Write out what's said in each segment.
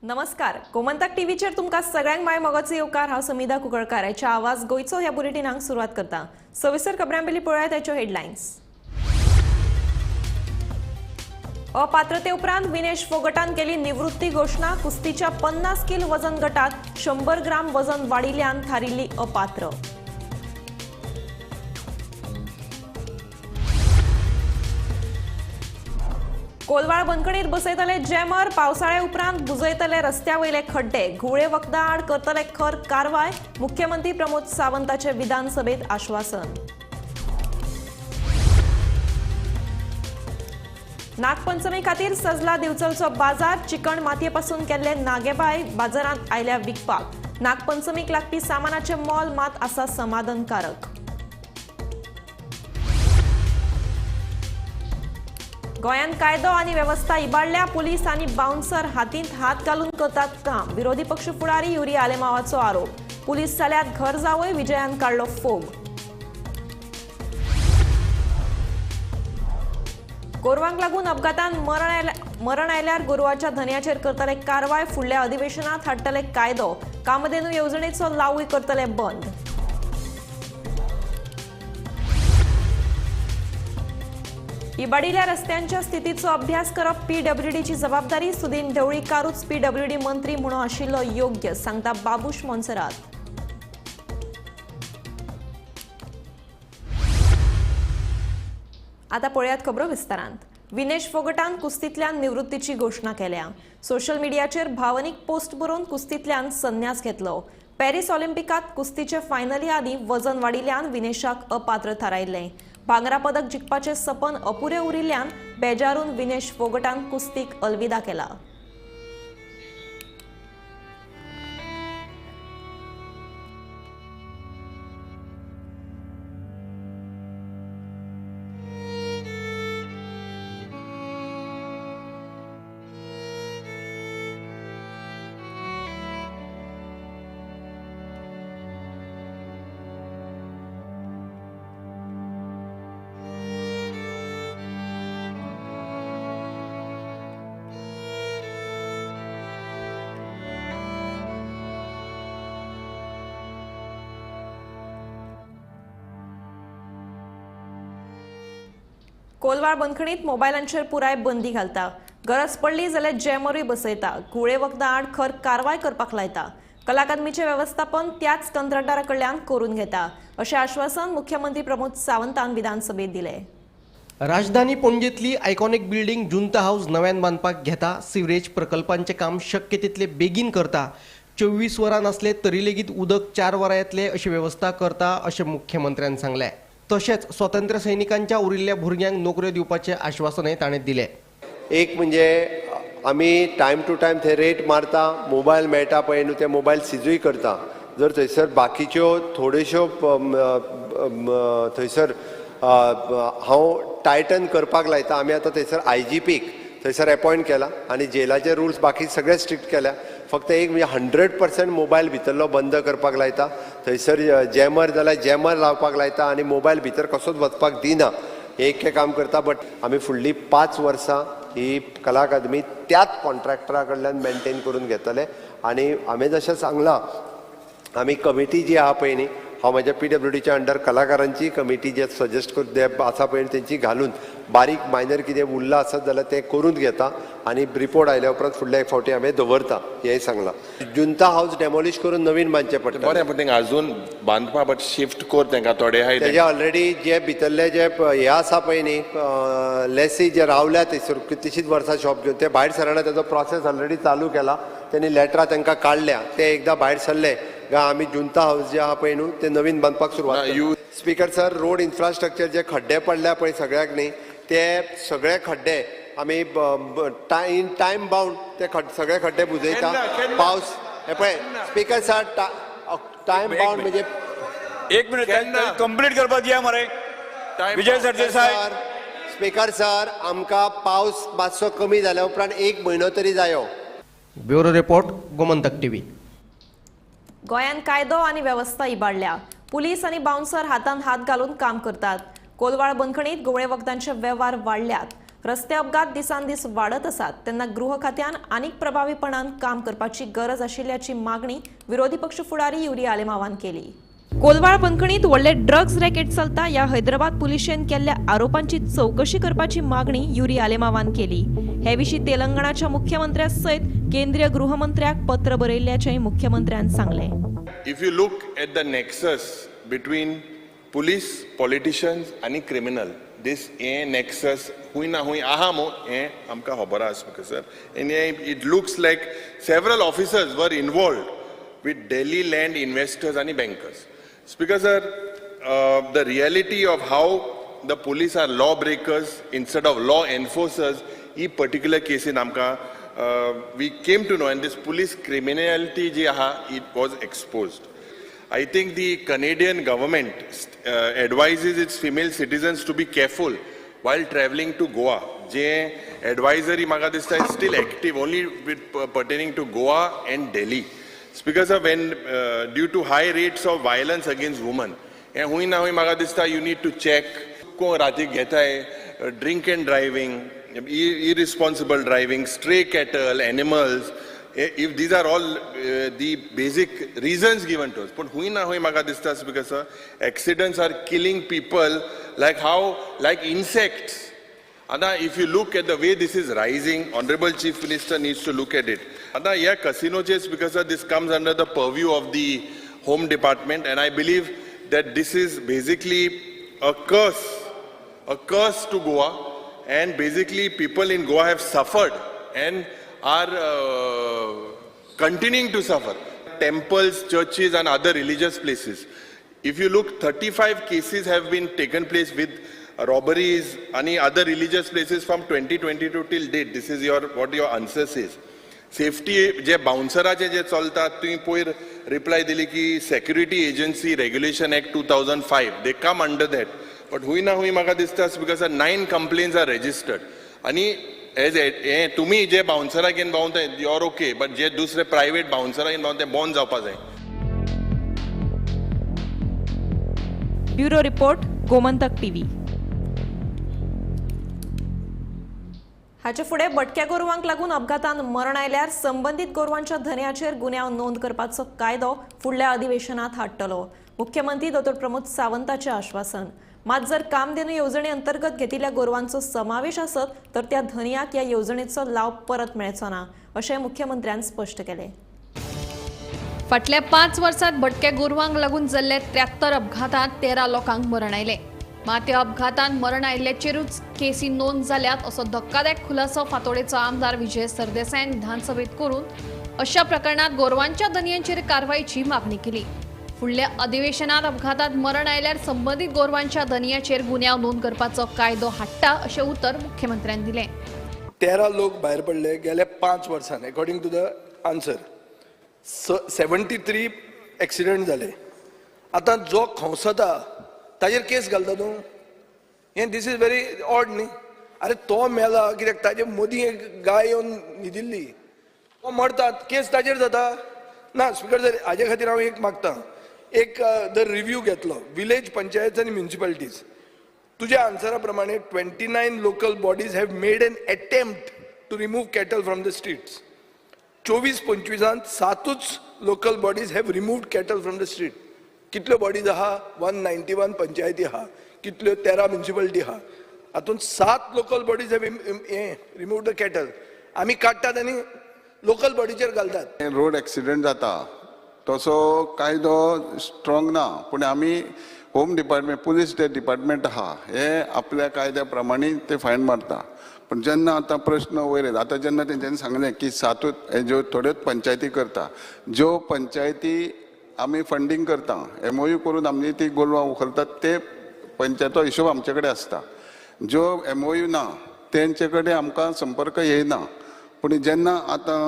नमस्कार, गोमंतक टीव्हीचेर तुमकां सगळ्यांक माय मोगाचो येवकार. हांव समिधा कुंकळकार. ह्याच्या आवाज गोंयचो ह्या बुलेटिनाक सुरवात करता. सविस्तर खबरां पयलीं पळोवया त्याच्यो हेडलायन्स. अपात्रते उपरांत विनेश फोगटान केली निवृत्ती घोशणा. कुस्तीच्या 50 किल वजन गटात 100 ग्राम वजन वाडिल्ल्यान थारिल्ली अपात्र. कोलवाळ बंदखणीत बसयतले जॅमर. पावसाळ्या उपरांत बुजयतले रस्त्या वयले खड्डे. घुंवळे वखदां आड करतले खर कारवाय. मुख्यमंत्री प्रमोद सावंताचे विधानसभेत आश्वासन. नागपंचमी खातीर सजला दिवचलचो बाजार. चिकण मातयेपासून केल्ले नागेबाय बाजारांत आयल्या विकपाक. नागपंचमीक लागपी सामानाचे मोल मात आसा समाधानकारक. गोंयांत कायदो आनी वेवस्था इबाडल्या. पुलीस आनी बाउन्सर हातींत हात घालून करतात काम. विरोधी पक्ष फुडारी युरी आलेमावाचो आरोप. पुलीस जाल्यात घर जावय. विजयान काडलो फोग. गोरवांक लागून अपघातान मरण आयल्यार गोरवाच्या धनयाचेर करतले कारवाय. फुडल्या अधिवेशनात हाडटले कायदो. कामधेनू येवजणेचो लावूय करतले बंद. इबाडिल्ल्या रस्त्यांच्या स्थितीचो अभ्यास करप पीडब्ल्यूडीची जबाबदारी. सुदीन ढवळीकारूच पीडब्ल्यूडी मंत्री म्हणून आशिल्लो योग्य, सांगता बाबूश मोन्सेरात. आता पळयात खबरो विस्तारांत. विनेश फोगटान कुस्तींतल्यान निवृत्तीची घोशणा केल्या. सोशल मिडियाचेर भावनीक पोस्ट बरोवन कुस्तींतल्यान संन्यास घेतलो. पॅरीस ऑलिम्पिकात कुस्तीचे फायनली आदीं वजन वाडिल्ल्यान विनेशाक अपात्र थारायिल्लें. भांगरा पदक जिखपाचें सपन अपुरें उरिल्ल्यान बेजारून विनेश फोगटान कुस्तीक अलविदा केला. कोलवाळ बंदखणीत मोबायलांचेर पुराय बंदी घालता. गरज पडली जाल्यार जॅमरूय बसयता. घुंवळे वखदां आड खर कारवाय करपाक लायता. कला अकादमीचें वेवस्थापन त्याच कंत्राटदारा कडल्यान करून घेता, अशें आश्वासन मुख्यमंत्री प्रमोद सावंतान विधानसभेत दिलें. राजधानी पणजेतली आयकॉनिक बिल्डिंग जुंता हाऊस नव्यान बांदपाक घेता. सिवरेज प्रकल्पांचें काम शक्य तितले बेगीन करता. 24 वरां नासले तरी लेगीत उदक 4 वरां येतले अशी वेवस्था करता, अशें मुख्यमंत्र्यान सांगलें. तशेंच स्वतंत्र सैनिकांच्या उरिल्ल्या भुरग्यांक नोकऱ्यो दिवपाचें आश्वासनय ताणें दिलें. एक म्हणजे आमी टायम टू टायम थंय रेट मारता, मोबायल मेळटा पळय न्हू, ते मोबायल सिजूय करता. जर थंयसर बाकीच्यो थोड्योश्यो थंयसर हांव टायटन करपाक लायता. आमी आतां थंयसर IGPक थंयसर एपॉयंट केला आनी जेलाचे रुल्स बाकी सगळे स्ट्रिक्ट केल्या. फक्त एक म्हणजे 100% मोबायल भितरलो बंद करपाक लायता. थंयसर जॅमर जाल्यार जॅमर लावपाक लायता आनी मोबायल भितर कसोच वचपाक दिना. एक हें काम करता. बट आमी फुडलीं 5 वर्सां ही कला अकादमी त्याच कॉन्ट्रॅक्टरा कडल्यान मेनटेन करून घेतले. आनी हांवें जशें सांगलां, आमी कमिटी जी आहा पळय न्ही, हांव म्हज्या PWDच्या अंडर कलाकारांची कमिटी जे सजेस्ट करून ते आसा पळय तेंची घालून बारीक मायनर कितें उरलां आसत जाल्यार तें करून घेता आनी रिपोर्ट आयल्या उपरांत फुडल्या एक फावटी हांवें दवरता हेंय सांगलां. जुंता हाऊस डेमोलिश करून नवीन बांदचें पडटा. बरें, पूण तेंका अजून बांदपा बट शिफ्ट कर तेंका थोडे आहाय. तेजे ऑलरेडी जे भितरले जे हे आसा पळय न्ही, लेसी जे रावल्या थंयसर कितलीशींच वर्सां शॉप घेवन ते भायर सरना, तेजो प्रोसेस ऑलरेडी चालू केला. तेणी लेटरां तांकां काडल्या. ते एकदां भायर सरले काय आमी जुंता हाऊस जे आहा पळय न्हू ते नवीन बांदपाक सुरवात. स्पीकर सर, रोड इन्फ्रास्ट्रक्चर जे खड्डे पडल्या पळय सगळ्याक न्ही, ते सगळे खड्डे आमी इन टायम बाउंड ते सगळे खड्डे बुजयता. पावस हे पळय स्पीकर सर, टायम बाउंड म्हणजे एक मिनिट कंप्लीट करपाक दिया मरे विजय सरदेसाय. स्पीकर सर, आमकां पावस मातसो कमी जाल्या उपरांत 1 म्हयनो तरी जायो. Bureau report, Gomantak TV. गोंयांत कायदो आनी वेवस्था इबाडल्या. पुलीस आनी बाउन्सर हातान हात घालून काम करतात. कोलवाळ बंदखणीत घुंवळे वखदांचे वेव्हार वाडल्यात. रस्ते अपघात दिसान दीस वाडत आसात तेन्ना गृह खात्यान आनीक प्रभावीपणान काम करपाची गरज आशिल्ल्याची मागणी विरोधी पक्ष फुडारी युरी आलेमावान केली. कोलवाळ बंदखणीत व्हडले ड्रग्ज रॅकेट चलता ह्या हैदराबाद पुलिशेन केल्ल्या आरोपांची चवकशी करपाची मागणी युरी आलेमावान केली. हे विशीं तेलंगणाच्या मुख्यमंत्र्या सयत केंद्रीय गृहमंत्र्याक पत्र बरयिल्ल्याचेंय मुख्यमंत्र्यान सांगलें. If you look at the nexus between police, politicians आनी क्रिमिनल, this हे नॅक्सस हुंय ना हुंय आहा मू हें आमकां खबर आसा स्पीकर सर. आनी it looks like several officers were involved with Delhi land investors आनी bankers. Speaker sir, the reality of how the police are law breakers instead of law enforcers he particular casein आमकां we came to know, and this police criminality जी आहा it was exposed. I think the Canadian government advises its female citizens to be careful while traveling to Goa. J advisory म्हाका दिसता is still active only with pertaining to Goa and Delhi. Speaker sir, when due to high rates of violence against women, हें हुंय ना हुंय म्हाका दिसता you need to check कोण रातीक घेताय, drink and driving, irresponsible driving, stray cattle, animals, if these are all the basic reasons given to us. पण हुंय ना हुंय म्हाका दिसता because sir, accidents are killing people like how, like insects. आतां if you look at the way this is rising, honourable chief minister needs to look at it. आतां ह्या कसिनोचेर, because this comes under the purview of the home department, and I believe that this is basically a curse to Goa, and basically people in Goa have suffered and are continuing to suffer. Temples, churches, and other religious places. If you look, 35 cases have been taken place with robberies and other religious places from 2022 till date. This is your what your answer says. Safety जे बाउन्सराचे जे चलतात, तुवें पयर reply दिली की Security Agency Regulation Act 2005, they come under that. But हुंय ना हुंय म्हाका दिसता, because nine complaints are registered आनी as हें तुमी जे बाउन्सराक घेवन भोंवता, you are okay, but जे दुसरे प्रायवेट बाउन्सराक घेवन भोंवता ते बंद जावपा जाय. Bureau report, Gomantak TV. हाचे फुडें भटक्या गोरवांक लागून अपघातान मरण आयल्यार संबंदीत गोरवांच्या धनयाचेर गुन्यांव नोंद करपाचो कायदो फुडल्या अधिवेशनात हाडटलो, मुख्यमंत्री दोतोर प्रमोद सावंताचें आश्वासन. मात जर कामधेनू येवजणे अंतर्गत घेतिल्ल्या गोरवांचो समावेश आसत तर त्या धनयाक ह्या येवजणेचो लाव परत मेळचो ना, अशें मुख्यमंत्र्यान स्पश्ट केलें. फाटल्या 5 वर्सात भटक्या गोरवांक लागून जाल्ले 73 अपघातांत 13 लोकांक मरण आयलें. मात त्या अपघातांत मरण आयिल्ल्याचेरूच केसी नोंद जाल्यात असो धक्कादायक खुलासो फातोडेचो आमदार विजय सरदेसायान विधानसभेत करून अशा प्रकरणात गोरवांच्या धनयांचेर कारवायची मागणी केली. फुडल्या अधिवेशनात अपघातात मरण आयल्यार संबंदीत गोरवांच्या धनयाचेर गुन्यांव नोंद करपाचो कायदो हाडटा अशें उतर मुख्यमंत्र्यान दिलें. 13 लोक भायर पडले गेल्या 5 वर्सांनी, according to the answer. 73 accident जाले. आतां जो खंवसता ताजेर केस घालता तूं, हें this is very odd न्ही. अरे तो मेला कित्याक ताजे मदीं एक गाय येवन न्हिदिल्ली, तो मरतात केस ताजेर जाता ना. स्पिकर सर, हाजे खातीर हांव एक मागता, एक जर रिव्यू घेतलो विलेज पंचायत आनी म्युनिसिपालिटीज, तुज्या आन्सरा प्रमाणे 29 local bodies have made an attempt to remove cattle from the streets. 24-25 सातूच local bodies have removed cattle from the street. कितल्यो बॉडीज आहा? 191 पंचायती आहा. कितल्यो? 13 म्युनिसिपालिटी आहा. हातूंत 7 लोकल बॉडीज have हें रिमूव्ड the cattle. आमी काडटात आनी लोकल बॉडीचेर घालतात. रोड एक्सिडंट जाता तसो कायदो स्ट्रॉंग ना, पूण आमी होम डिपार्टमेंट, पुलीस जे डिपार्टमेंट आहा हे आपल्या कायद्या प्रमाणे ते फायन मारता. पूण जेन्ना आतां प्रश्न वयर येता, आतां जेन्ना तेंच्यांनी सांगलें की सातूच हे ज्यो थोड्योच पंचायती करता, ज्यो पंचायती आमी फंडींग करता, एमओयू करून आमी ती गोरवां उखलतात, ते पंचायतो हिशोब आमचे कडेन आसता. ज्यो एमओयू ना तेंचे कडेन आमकां संपर्क येयना. पूण जेन्ना आतां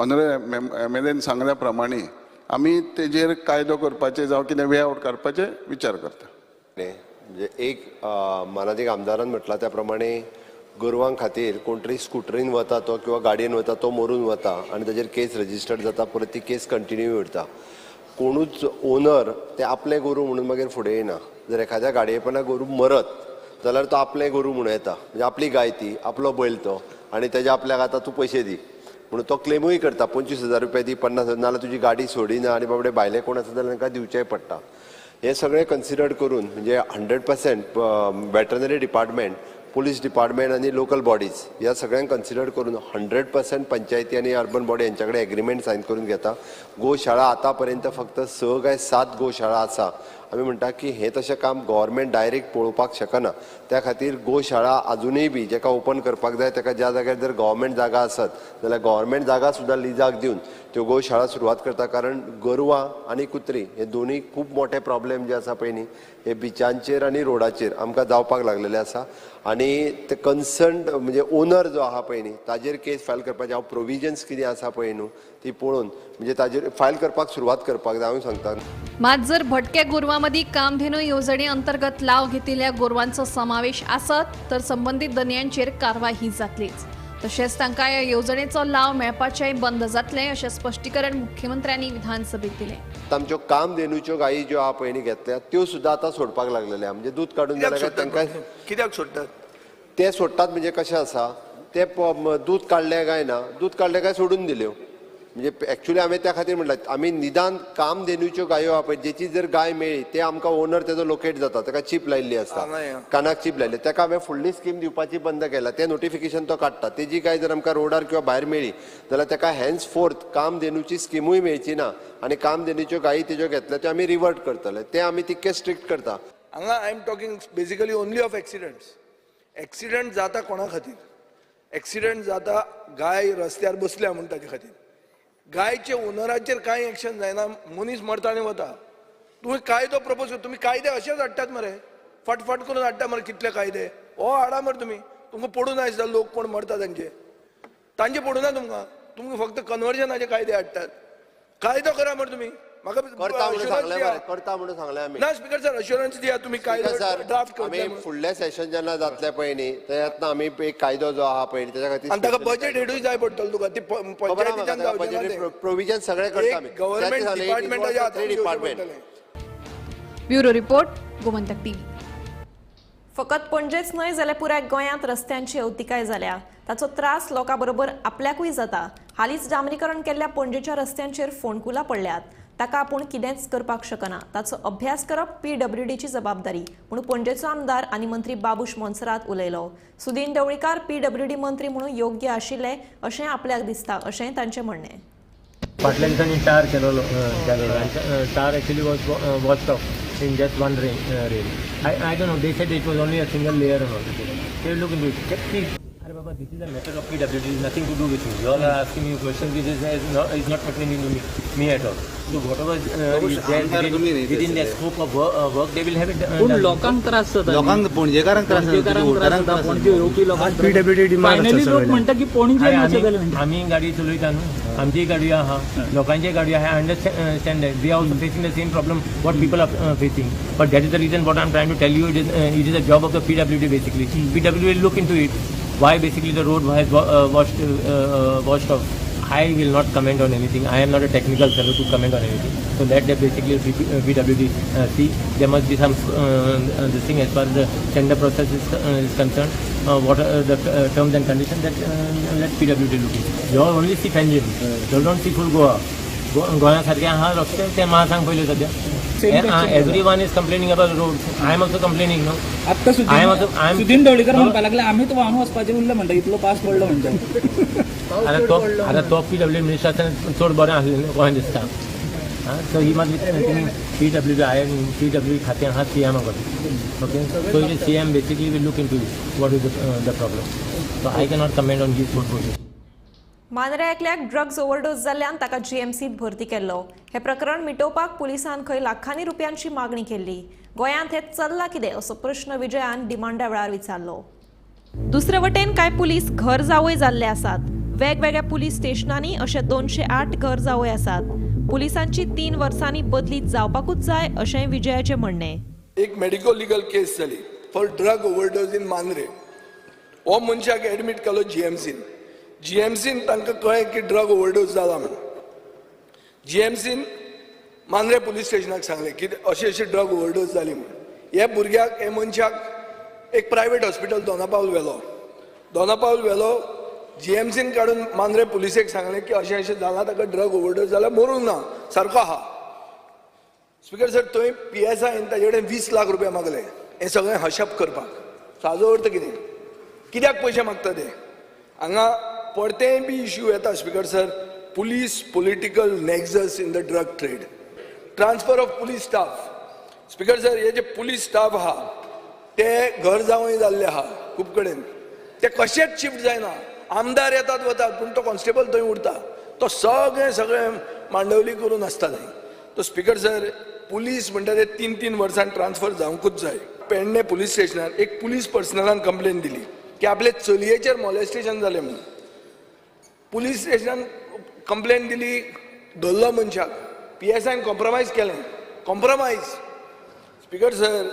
ऑनरेबल एमएलएन सांगल्या प्रमाणे आमी तेजेर कायदो करपाचे जावं कितें वे आवट काडपाचे विचार करता. म्हणजे एक मानादीक आमदारान म्हटलां त्या प्रमाणे गोरवां खातीर कोण तरी स्कुटरीन वता तो किंवा गाडयेन वता तो मरून वता आनी ताजेर केस रजिस्टर्ड जाता, परत ती केस कंटिन्यू उरता. कोणूच ओनर ते आपलें गोरूं म्हणून मागीर फुडें येना. जर एखाद्या गाडयेपणाक गोरूं मरत जाल्यार तो आपलें गोरू म्हणूं येता, म्हणजे आपली गाय ती, आपलो बैल तो, आनी तेजे आपल्याक आतां तूं पयशे दी म्हणून तो क्लेमूय करता. 25,000 रुपया दी, 50,000, नाजाल्यार तुजी गाडी सोडिना आनी बाबडे भायले कोण आसा जाल्यार तांकां दिवचेंय पडटा. हें सगळें कन्सिडर करून म्हणजे 100% वेटरनरी डिपार्टमेंट, पुलीस डिपार्टमेंट आनी लोकल बॉडीज ह्या सगळ्यांक कन्सिडर करून 100% पंचायती आनी अर्बन बॉडी यांच्या कडेन एग्रीमेंट सायन करून घेता. गोशाळा आतां पर्यंत फक्त 6 काय 7 गोशाळा आसा. आमी म्हणटा की हें तशें काम गव्हर्मेंट डायरेक्ट पळोवपाक शकना, त्या खातीर गोशाळा आजुनूय बी जेका ओपन करपाक जाय तेका ज्या जाग्यार जर गव्हर्मेंट जागा आसत जाल्यार गव्हर्मेंट जागा सुद्दां लिजाक दिवन त्यो गोशाळा सुरवात करता. कारण गोरवां आनी कुत्री हे दोनूय खूब मोठे प्रॉब्लेम जे आसा पळय न्ही, हे बिचांचेर आनी रोडाचेर आमकां जावपाक लागलेले आसा. आनी ते कन्सर्न म्हणजे ओनर जो आहा पळय न्ही ताजेर केस फायल करपाचे हांव प्रोविजन्स कितें आसा पळय न्हू ती पळोवन म्हणजे ताजेर फायल करपाक सुरवात करपाक जाय हांव सांगता. मात जर भटक्या गोरवांमदी कामधेनू येवजणे अंतर्गत लाव घेतिल्ल्या गोरवांचो समावेश आसत तर संबंधित दनयांचेर कारवाई जातलीच, तशेंच तांकां ह्या येवजणेचो लाव मेळपाचेय बंद जातलें अशें स्पश्टीकरण मुख्यमंत्र्यांनी विधानसभेत दिलें. आमच्यो कामधेनूच्यो गायी ज्यो आहा पळय न्ही घेतल्या त्यो सुद्दां आतां सोडपाक लागलेल्या, म्हणजे दूद काडून जाल्यार तांकां कित्याक सोडटात ते सोडटात म्हणजे कशें आसा ते दूद काडलें काय ना, दूद काडलें काय सोडून दिल्यो. म्हणजे एक्चुअली हांवें त्या खातीर म्हणलां आमी निदान कामधेनूच्यो गायो आहा पळय जेची जर गाय मेळ्ळी ते आमकां ओनर तेजो लोकेट जाता, ताका चीप लायिल्ली आसता, कानाक चीप लायिल्ली, ताका हांवें फुडली स्कीम दिवपाची बंद केला. तें नोटिफिकेशन तो काडटा, तेजी गाय जर आमकां रोडार किंवा भायर मेळ्ळी जाल्यार ताका हॅन्स फोर्थ कामधेनूची स्किमूय मेळची ना आनी कामधेनूच्यो गायी तेज्यो घेतल्या त्यो आमी रिवर्ट करतले. ते आमी तितके स्ट्रिक्ट करता. हांगा I am talking basically only of accidents. Accident जाता कोणा खातीर? एक्सिडंट जाता गाय रस्त्यार बसल्या म्हूण ताजे खातीर. गायचे ओनराचेर कांय एक्शन जायना, मनीस मरता आनी वता. तुमी कायदो प्रपोज, तुमी कायदे अशेच हाडटात मरे, फटफट करून हाडटा मरे, कितले कायदे हो हाडा मरे तुमी. तुमकां पडून दिसता लोक कोण मरता तांचे, तांचे पडूना तुमकां, तुमकां फक्त कन्वर्जनाचे कायदे हाडटात. कायदो करा मरे तुमी. म्हाका करता म्हणून सांगलें आमी ना स्पीकर सर, अश्युरन्स दिया तुमी कायदो ड्राफ्ट करता. आमी फुडल्या सेशन जेन्ना जातलें पळय न्ही तेन्ना आमी एक कायदो जो आहा पळय तेच्या खातीर आनी ताका बजेट हेडूय जाय पडटलो तुका, ती पंचायतीच्यान जावचें प्रोविजन सगळें करता आमी. गव्हर्मेंट डिपार्टमेंटाच्या हातांत department. Bureau report, Gomantak TV. फकत पणजेच न्हय जाल्यार पुराय गोंयांत रस्त्यांची अवतिकाय जाल्या, ताचो त्रास लोकां बरोबर आपल्याकूय जाता. हालींच डांबरीकरण केल्ल्या पणजेच्या रस्त्यांचेर फोंडकुलां पडल्यात, ताका आपूण कितेंच करपाक शकना, ताचो अभ्यास करप पीडब्ल्यूडीची जबाबदारी म्हणून पणजेचो आमदार आनी मंत्री बाबूश मोन्सेरात उलयलो. सुदीन ढवळीकार पीडब्ल्यूडी मंत्री म्हणून योग्य आशिल्ले अशें आपल्याक दिसता अशें तांचें म्हणणें. फाटल्या दिसांनी टार केलेलो, tar actually was washed off in just one rain. I don't know, they said it was only a single layer and all. They look into it. Arey baba, this is a matter of PWD, it is nothing to do with me. You all are asking me questions which is not pertaining to me at all. So whatever is there within the scope of work, they will have it. पूण लोकांक त्रास जाता, लोकांक पणजेकारांक त्रास जाता, पणजे येवपी लोकांक PWD demand. Finally लोक म्हणटा की पणजे आमी गाडी चलयता न्हू, आमची गाडी आहा, लोकांची गाडी आहा. I understand that we are also facing the same problem what people are facing, but that is the reason what I am trying to tell you. It is a job of the PWD basically. PWD will look into it why basically the road has washed off. I will not comment on anything. I am not a technical fellow to comment on anything. So that basically PWD see, there must be some this thing as far as the tender process is concerned. What are the terms and conditions that let PWD look into. You all only see Panjim. You don't see full Goa. Goa सारखे आहा रस्ते ते म्हाका सांग पयले सद्या. Everyone is complaining about roads. I am also complaining, no? आत्ता सुदीन ढवळीकर म्हणपाक लागले आमीच व्हांवन वचपाचें उरलें म्हणटा, इतलो पावस पडलो म्हणटा. आतां तो पीडब्ल्यू मिनिस्टर आसतना चड बरें आसलें गोंय दिसता. सो ही मात पीडब्ल्यू I PW खातें आहा सीएमा कडेन. Okay, so it is CM basically will look into what is the problem. So I cannot comment on his what. Mandrem एकल्याक ड्रग्ज ओव्हरडोस जाल्ल्यान ताका जीएमसीत भरती केल्लो. हे प्रकरण मिटोवपाक पुलिसान खंय लाखांनी रुपयांची मागणी केल्ली. गोंयांत हें चल्लां कितें असो प्रश्न विजयान डिमांडा वेळार विचारलो. दुसरे वटेन कांय पुलीस घर जावय जाल्ले आसात. वेगवेगळ्या पुलीस स्टेशनांनी अशे 208 घर जावय आसात. पुलिसांची 3 वर्सांनी बदली जावपाकूच जाय अशें विजयाचें म्हणणें. एक मेडिको लिगल केस जाली for drug overdose in Mandrem. हो मनशाक एडमीट केलो जीएमसीन. जीएमसीन तांकां कळ्ळें की ड्रग ओव्हरडोज जाला म्हणून. जीएमसीन मांद्रे पुलीस स्टेशनाक सांगलें की अशी अशी ड्रग ओव्हरडोज जाली म्हणून. हे भुरग्याक, हे मनशाक एक प्रायवेट हॉस्पिटल दोनापावल व्हेलो. दोनापावल व्हेलो, जीएमसीन काडून मांद्रे पुलिसेक सांगलें की अशें अशें जालां, ताका ड्रग ओवरडोज जाला, मरूंक ना, सारको आहा. स्पीकर सर, थंय PSI ताजे कडेन 20 लाख रुपया मागले हें सगळें हशप करपाक. हाजो अर्थ कितें? कित्याक पयशे मागता ते? हांगा परतेंय बी इश्यू येता speaker sir, police political nexus in the drug trade, transfer of police staff. Speaker sir, हे जे पुलीस स्टाफ आहा ते घर जावंय जाल्ले आहा खूब कडेन, ते कशेंच शिफ्ट जायना. आमदार येतात वतात, पूण तो कॉन्स्टेबल थंय उरता, तो सगळें सगळें मांडवली करून आसता थंय. तो स्पीकर सर, पुलीस म्हणटा ते 3-3 वर्सां ट्रान्सफर जावंकूच जाय. पेडणे पुलीस स्टेशनार एक पुलीस पर्सनलान कंप्लेन दिली की आपले चलयेचेर मॉलेस्टेशन जालें म्हणून. पुलीस स्टेशनान कंप्लेन दिली, धरलो मनशाक, PSI compromise केलें. कॉम्प्रोमायज स्पीकर सर,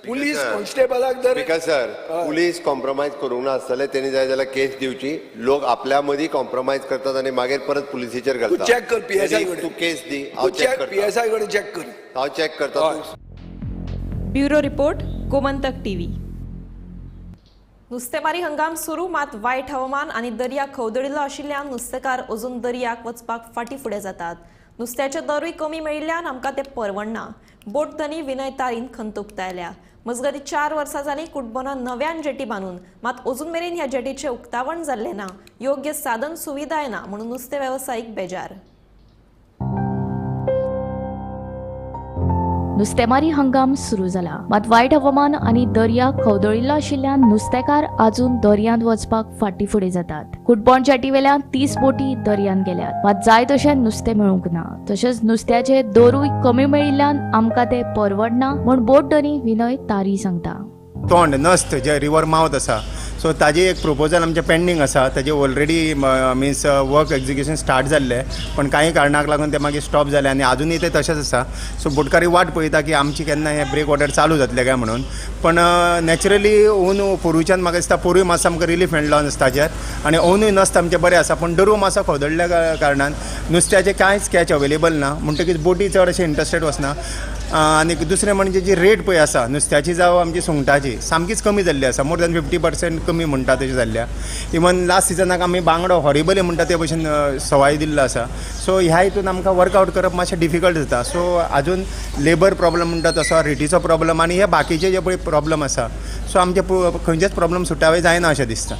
पुलीस कॉन्स्टेबलाक जर स्पीकर सर, पुलीस कॉम्प्रोमायज करूंक ना आसतले, तेणी जाय जाल्यार केस दिवची. लोक आपल्या मदीं कॉम्प्रोमायज करतात आनी मागीर परत पुलिसेचेर घालतात. तूं चॅक कर PSI कडेन, तूं केस दी, हांव चॅक करता. PSI कडेन चॅक कर, हांव चॅक करता. Bureau report, Gomantak TV. नुस्तेमारी हंगाम सुरू, मात वायट हवामान आनी दर्या खवदळिल्लो आशिल्ल्यान नुस्तेकार अजून दर्याक वचपाक फाटीं फुडें जातात. नुस्त्याचे दरूय कमी मेळिल्ल्यान आमकां ते परवडना. बोट धनी विनय तारीन खंत उक्तायल्या. मजगतीं 4 वर्सां जालीं कुटबोना नव्यान जेटी बांदून, मात अजून मेरेन ह्या जेटीचें उक्तावण जाल्लें ना, योग्य साधन सुविधाय ना म्हणून नुस्तें वेवसायीक बेजार. नुस्तेमारी हंगाम सुरू जाला, मात वायट हवामान आनी दर्या खवदळिल्लो आशिल्ल्यान नुस्तेकार आजून दर्यांत वचपाक फाटीं फुडें जातात. कुटबण जेटीवेल्यान 30 बोटी दर्यांत गेल्यात, मात जाय तशें नुस्तें मेळूंक ना. तशेंच नुस्त्याचे दरूय कमी मेळिल्ल्यान आमकां ते परवडना म्हूण बोट धनी विनय तारी सांगता. तोंड नस्त जे रिवर मावथ आसा, सो ताजे एक प्रपोजल आमचें पेंडींग आसा. ताजे already means work execution start जाल्लें, पण कांय कारणाक लागून ते मागीर स्टॉप जालें आनी आजुनूय ते तशेंच आसा. सो बोटकारी वाट पळयता की आमची केन्ना हे ब्रेक वॉटर चालू जातलें काय म्हणून. पण नॅचरली ओनू पोरूच्यान म्हाका दिसता पोरूय मातसो आमकां रिलीफ मेळ्ळो नुस्त्याचेर आनी ओनूय नस्त आमचें बरें आसा. पूण दरू मातसो खवदळ्ळ्या कारणान नुस्त्याचें कांयच कॅच अवेलेबल ना, म्हणटकीच बोटी चड अशें इंट्रस्टेड वचना. आनी दुसरें म्हणजे जी रेट पळय आसा नुस्त्याची जावं आमची सुंगटाची सामकीच कमी जाल्ली आसा, मोर दॅन 50% कमी म्हणटा तशी जाल्ल्या. इवन लास्ट सिजनाक आमी बांगडो हॉरिबली म्हणटा ते भशेन सवाय दिल्लो आसा. सो ह्या हितून आमकां वर्कआवट करप मातशें डिफिकल्ट जाता. सो आजून लेबर प्रॉब्लम म्हणटा तसो रेटीचो प्रॉब्लम आनी हे बाकीचे जे पळय प्रॉब्लम आसा, सो आमचे खंयचेच प्रॉब्लम सुटावे जायना अशें दिसता.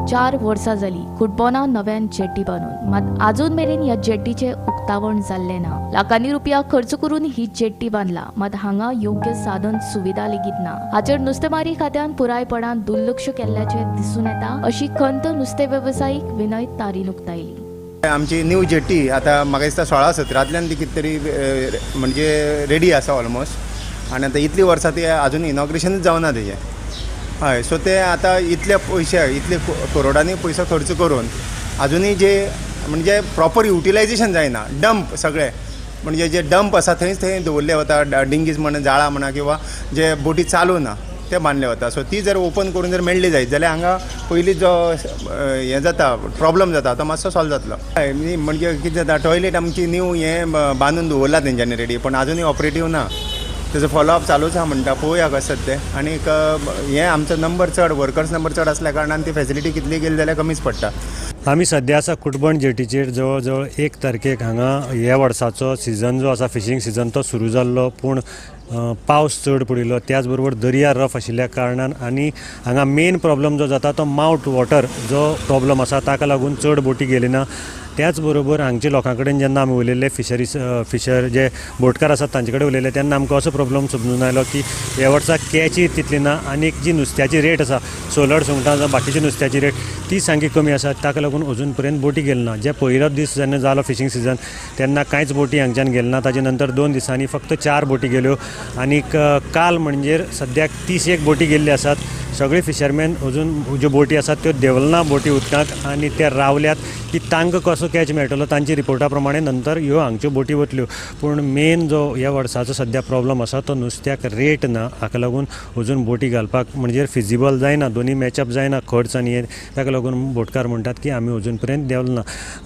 4 वर्सां जाली कुटबोना नव्यान जेटी बांदून, मात आजून मेरेन ह्या जेटीचें उक्तावण जाल्लें ना. लाखांनी रुपया खर्च करून ही जेटी बांदला, मात हांगा योग्य साधन सुविधा लेगीत ना. हाचेर नुस्तेमारी खात्यान पुरायपणान दुर्लक्ष केल्ल्याचें दिसून येता अशी खंत नुस्तें वेवसायीक विनय तारीन उक्तायली. आमची न्यू जेटी आतां म्हाका दिसता 16-17 ती कितें तरी म्हणजे रेडी आसा ऑलमोस्ट, आनी आतां इतलीं वर्सां ती आजून इनॉग्रेशनूच जावना तेजें. हय, सो ते आतां इतले पयशे इतले करोडांनी पयसो खर्च करून आजुनूय जे म्हणजे प्रॉपर युटिलायजेशन जायना. डंप सगळे म्हणजे जे डंप आसा थंयच थंय दवरले वता, डिंगीज म्हणा जाळां म्हणा किंवा जे बोटी चालू ना ते बांदले वता. सो ती जर ओपन करून जर मेळ्ळी जायत जाल्यार हांगा पयलीं जो हें जाता प्रॉब्लम जाता तो मातसो सॉल्व जातलो. हय, म्हणजे कितें जाता टॉयलेट आमची न्यू हें बांदून दवरला तेंच्यांनी रेडी, पण आजुनूय ऑपरेटीव ना. तेजो फॉलोअप चालूच आहा म्हणटा, पळोवया कशें तें. आनीक हें आमचो नंबर चड, वर्कर्स नंबर चड आसल्या कारणान ती फेसिलिटी कितली केली जाल्यार कमीच पडटा. आमी सद्या आसा कुटबण जेटीचेर. जवळ जवळ 1 तारखेक हांगा ह्या वर्साचो सिजन जो आसा फिशींग सिजन तो सुरू जाल्लो, पूण पावस चड पडिल्लो, त्याच बरोबर दर्या रफ आशिल्ल्या कारणान आनी हांगा मेन प्रॉब्लम जो जाता तो मावट वॉटर जो प्रॉब्लम आसा ताका लागून चड बोटी गेली ना. त्याच बरोबर हांगच्या लोकां कडेन जेन्ना आमी उलयल्ले फिशर जे बोटकार आसात तांचे कडेन उलयले तेन्ना आमकां असो प्रॉब्लम समजून आयलो की ह्या वर्सा कॅचय तितली ना आनी जी नुस्त्याची रेट आसा सोलर सुंगटां जावं बाकीची नुस्त्याची रेट ती सामकी कमी आसा, ताका लागून अजून पर्यंत बोटी गेली ना. जे पयलो दीस जेन्ना जालो फिशींग सिजन तेन्ना कांयच बोटी हांगच्यान गेले ना, ताजे नंतर 2 दिसांनी फक्त 4 बोटी गेल्यो आनी काल म्हणजे सद्याक 31 बोटी गेल्ली आसात. सगळे फिशरमॅन अजून ज्यो बोटी आसात त्यो देंवल ना बोटी उदकांत आनी ते रावल्यात की तांकां कसो कॅच मेळटलो तांची रिपोर्टा प्रमाणे नंतर ह्यो हांगच्यो बोटी वतल्यो. पूण मेन जो ह्या वर्साचो सद्या प्रॉब्लम आसा तो नुस्त्याक रेट ना, हाका लागून अजून बोटी घालपाक म्हणजे फिजिबल जायना, दोनी मॅचअप जायना खर्च आनी हें, ताका लागून बोटकार म्हणटात की आमी अजून पर्यंत देंवल ना.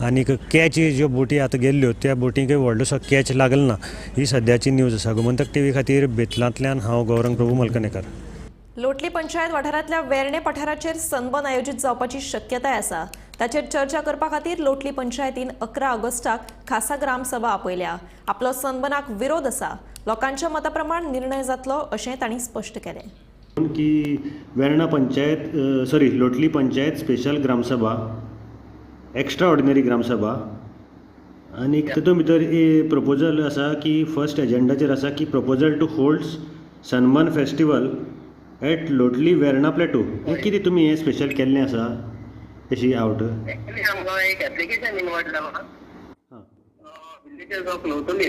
आनीक कॅच ज्यो बोटी आतां गेल्ल्यो त्या बोटींकय व्हडलोसो कॅच लागल ना. ही सद्याची न्यूज आसा. गोमंतक टीव्ही खातीर बेतलांतल्यान हांव गौरंग प्रभू मलकनेकर. लोटली पंचायत वाठारांतल्या वेर्णे पठाराचेर सनबर्न आयोजीत जावपाची शक्यताय आसा. ताचेर चर्चा करपा खातीर लोटली पंचायतीन 11 ऑगस्टाक खासा ग्रामसभा आपयल्या. आपलो सनबर्नाक विरोध आसा, लोकांच्या मता प्रमाण निर्णय जातलो अशें तांणी स्पश्ट केलें. की वेर्णा पंचायत सॉरी लोटली पंचायत स्पेशल ग्रामसभा, एक्स्ट्रा ऑर्डिनरी ग्रामसभा आनी तातूंत भितर प्रपोजल आसा की फर्स्ट एजेंडाचेर आसा की proposal to hold sunburn festival at Lotli Verna plateau. हें कितें तुमी हें स्पेशल केल्लें आसा अशी आवट? एक्चुअली आमकां एक एप्लिकेशन इनवर्ट जाला विलेजर्स ऑफ लोटली.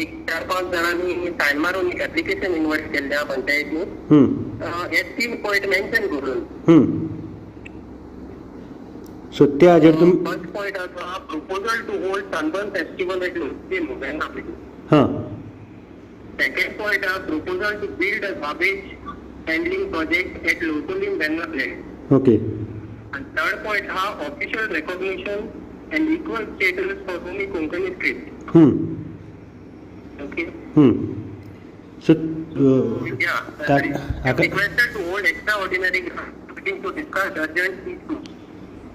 एक 4-5 जाणांनी सायन मारून एक एप्लिकेशन इनवर्ट केल्लें पंचायतीन, हे 3 पॉयंट मेन्शन करून. सो त्या हाजेर तुमी फर्स्ट पॉयंट आसा proposal to hold sunburn festival at Lotli Verna plateau. हां. सेकंड पॉयंट आसा proposal to build a garbage handling project at Loutolim Verna plateau. Okay. And third point हा official recognition and equal status for Romi Konkani script. Okay. So yeah, requested to hold extraordinary meeting to discuss urgent issues.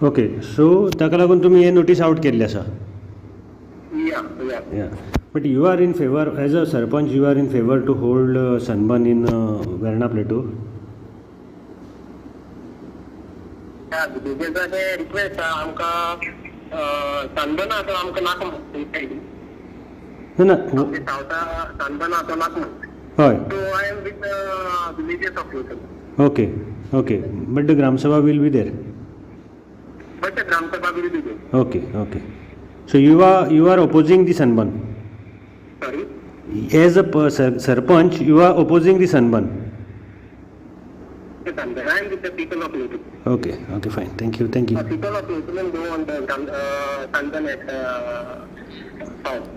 Okay, so ताका लागून तुमी हे notice out केल्ली आसा. Yeah, yeah. Yeah. But you are in favor, as a sarpanch, you are in favor to hold sunburn in Verna Plateau? Yeah, विलेजर्साचे request आसा आमकां sunburn आसा आमकां नाका म्हणटा. ना सावथा सनबर्न आसा नाका म्हणटा. हय. So I am with villagers of Lotli. Okay, okay. But the Gram Sabha will be there. But the Gram Sabha will be there. Okay, okay. So you are opposing the sunburn? Sorry? As a sarpanch, you are opposing the sunburn? Yes, I am with the people of Lotli. Okay, okay, fine. Thank you, thank you. The people of Lotli go on the sunburn at south.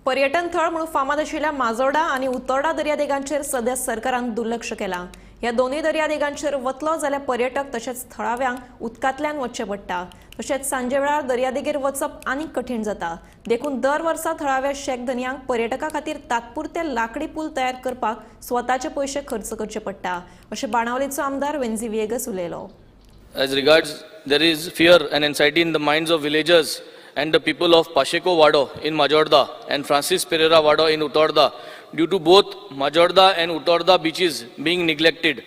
पर्यटन थळ म्हणून फामाद आशिल्ल्या माजोर्डा आनी उतोर्डा दर्यादेगांचेर सध्या सरकारान दुर्लक्ष केलां. ह्या दोनूय दर्यादेगांचेर वतलो जाल्यार पर्यटक तशेंच थळाव्यांक उदकांतल्यान वचचें पडटा. तशेंच सांजे वेळार दर्यादेगेर वचप आनीक कठीण जाता. देखून दर वर्सा थळाव्या शेक धनयांक पर्यटकां खातीर तात्पुरते लाकडी पूल तयार करपाक स्वताचे पयशे खर्च करचे पडटा अशें बाणावलेचो आमदार वेन्झी व्हिएगस उलयलो. As regards, there is fear and anxiety in the minds of villagers and the people of Pacheco Wado in Majorda and Francis Pereira Wado in Utorda due to both Majorda and Utorda beaches being neglected.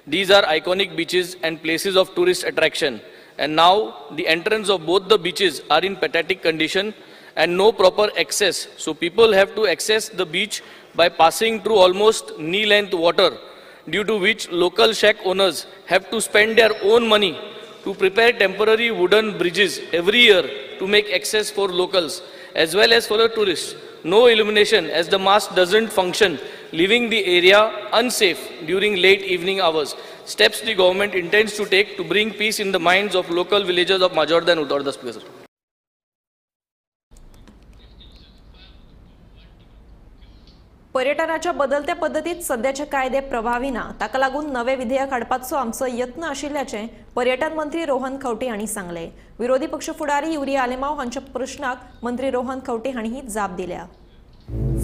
These are iconic beaches and places of tourist attraction, and now the entrance of both the beaches are in pathetic condition and no proper access. So people have to access the beach by passing through almost knee-length water, due to which local shack owners have to spend their own money to prepare temporary wooden bridges every year to make access for locals as well as for the tourists. No illumination as the mast doesn't function, leaving the area unsafe during late evening hours. Steps the government intends to take to bring peace in the minds of local villagers of Majorda and Utorda. Speaker, sir. पर्यटनाच्या बदलत्या पद्दतीत सध्याचे कायदे प्रभावी ना, ताका लागून नवे विधेयक हाडपाचो आमचो यत्न आशिल्ल्याचें पर्यटन मंत्री रोहन खंवटे हांणी सांगलें. विरोधी पक्ष फुडारी युरी आलेमाव हांच्या प्रश्नाक मंत्री रोहन खंवटे हांणी ही जाप दिल्या.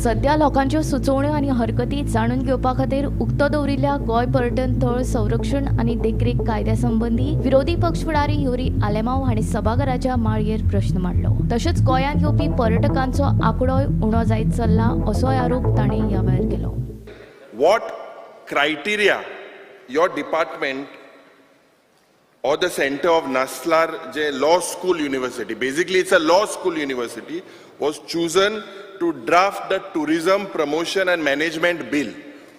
सध्या लोकांच्यो सुचोवण्यो आनी हरकती जाणून घेवपा खातीर उक्तो दवरिल्ल्या गोंय पर्यटन थळ संरक्षण आनी देखरेख कायद्या संबंदी विरोधी पक्ष फुडारी युरी आलेमाव हांणी सभाघराच्या माळयेर प्रश्न मांडलो. तशेंच गोंयांत येवपी पर्यटकांचो आंकडोय उणो जायत चल्ला असोय आरोप तांणी ह्या वेळार केलो. What criteria your department or the center of Naslar J Law School University, basically it's a law school university, was chosen to draft the tourism promotion and management bill.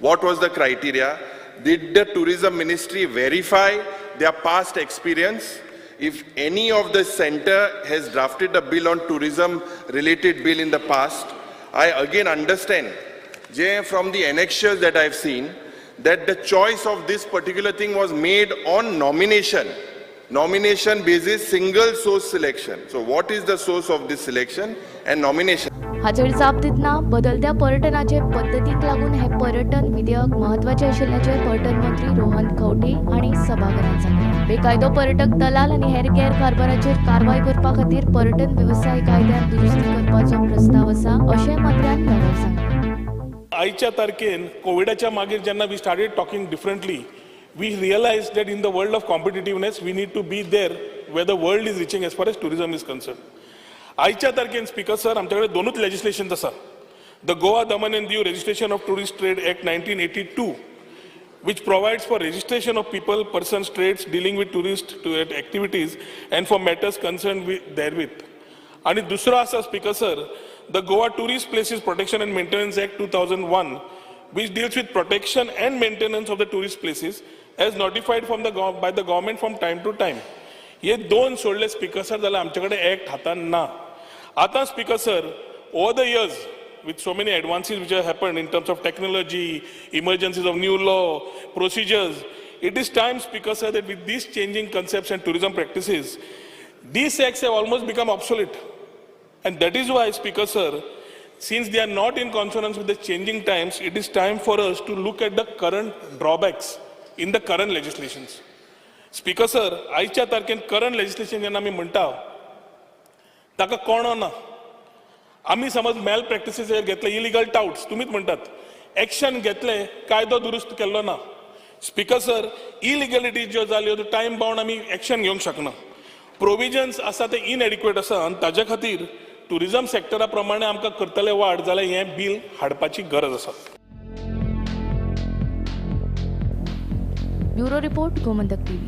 What was the criteria? Did the tourism ministry verify their past experience? If any of the center has drafted a bill on tourism related bill in the past, I again understand from the annexures that I've seen that the choice of this particular thing was made on nomination. Nomination basis, single source selection. So what is the source of this selection and nomination? हाचेर जाप दितना बदलत्या पर्यटनाचे पद्दतीक लागून हे पर्यटन विधेयक म्हत्वाचें आशिल्ल्याचें पर्यटन मंत्री रोहन खंवटे हांणी सभाघरांत सांगलें. बेकायदो पर्यटक दलाल आनी हेर गैरकारभाराचेर कारवाय करपा खातीर पर्यटन वेवसाय कायद्यांत दुरुस्ती करपाचो प्रस्ताव आसा अशें मंत्र्यान ह्या वेळार सांगलें. आयच्या तारखेन कोविडाच्या मागीर जेन्ना we started talking differently, we realise that in the world of competitiveness we need to be there where the world is reaching as far as tourism is concern. आयच्या तारखेन स्पीकर सर, आमचे कडेन दोनूच लेजिस्लेशन आसा. The Goa Daman and Diu registration of tourist trade act 1982, which provides for registration of people, persons, trades dealing with tourist to activities and for matters concerned with therewith. आणि दुसरो आसा speaker sir, the Goa tourist places protection and maintenance act 2001, which deals with protection and maintenance of the tourist places as notified from the by the government from time to time. हे दोन सोडले speaker sir जाल्यार आमचे कडेन act हातान ना. आतां speaker sir, over the years, with so many advances which have happened in terms of technology, emergencies of new law, procedures, it is time, Speaker sir, that with these changing concepts and tourism practices, these acts have almost become obsolete. And that is why, Speaker sir, since they are not in consonance with the changing times, it is time for us to look at the current drawbacks in the current legislations. Speaker sir, आयच्या तारखेन current legislation जेन्ना आमी म्हणटा ताका कोणो ना. आमी समज mail practices घेतले, इलिगल टाउट्स तुमीच म्हणटात, एक्शन घेतले, कायदो दुरुस्त केल्लो ना. स्पीकर सर, इलिगलिटी ज्यो जाल्यो त्यो टायम बाउंड आमी एक्शन घेवंक शकना. प्रोविजन्स आसा ते इनएडिक्वेट आसा आनी ताज्या खातीर टुरिजम सेक्टरा प्रमाणे आमकां करतले वाड जाल्यार हें बील हाडपाची गरज आसा. Bureau report, Gomantak TV.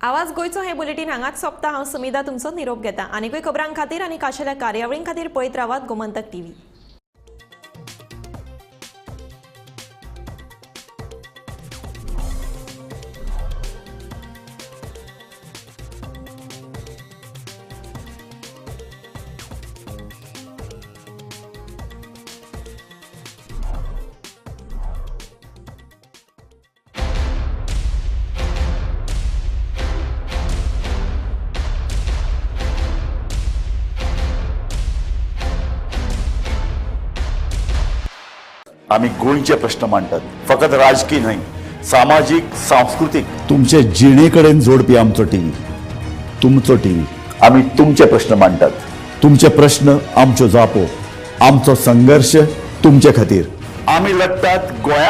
आवाज गोंयचो हें बुलेटीन हांगाच सोंपता. हांव सुमिधा तुमचो निरोप घेता. आनीकूय खबरां खातीर आनी खाशेल्या कार्यावळीं खातीर पळयत रावात गोमंतक टीव्ही. आमी गोंयचे प्रश्न मांडटात, फकत राजकीय न्हय, सामाजीक, सांस्कृतीक, तुमचे जिणे कडेन जोडपी आमचो टीव्ही, तुमचो टीव्ही. आमी तुमचे प्रश्न मांडटात, तुमचे प्रश्न आमच्यो जापो, आमचो संघर्श तुमचे खातीर. आमी लढटात गोंया